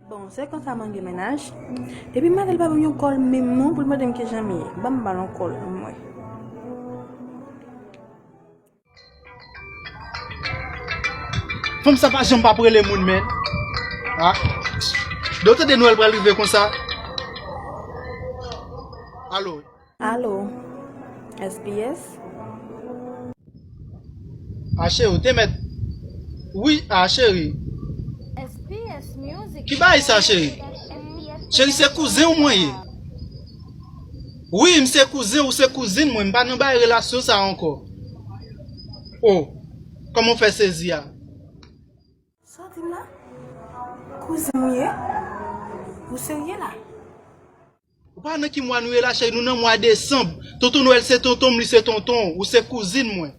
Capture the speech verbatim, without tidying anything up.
Bon, se konsa mwen gen mennaj. Epi m mande l pa ban m yon kòl menm non pou l mande m kijan m ye. Ban m ba l yon kòl anmwey. Fanm sa pa janm p ap rele moun, menn. Ah. Dotè de Nwèl pral rive konsa. Alo. Alo. S P S? Ah, cheri, ou te mèt. Wi, ah, cheri. S P S Music. Ki bagay sa, cheri? Cheri, se kouzen w mwen ye. Wi, m se kouzen ou se kouzin mwen. M pa nan bay relasyon sa ankò. Oh, kòman w fè sezi a? Sa w di m la? Kouzen w ye? Ou serye la? Ou pa nan ki mwa nou ye la, cheri? Nou nan mwa desanm. Tonton Nwèl se tonton m, li se tonton w. Ou se kouzin mwen.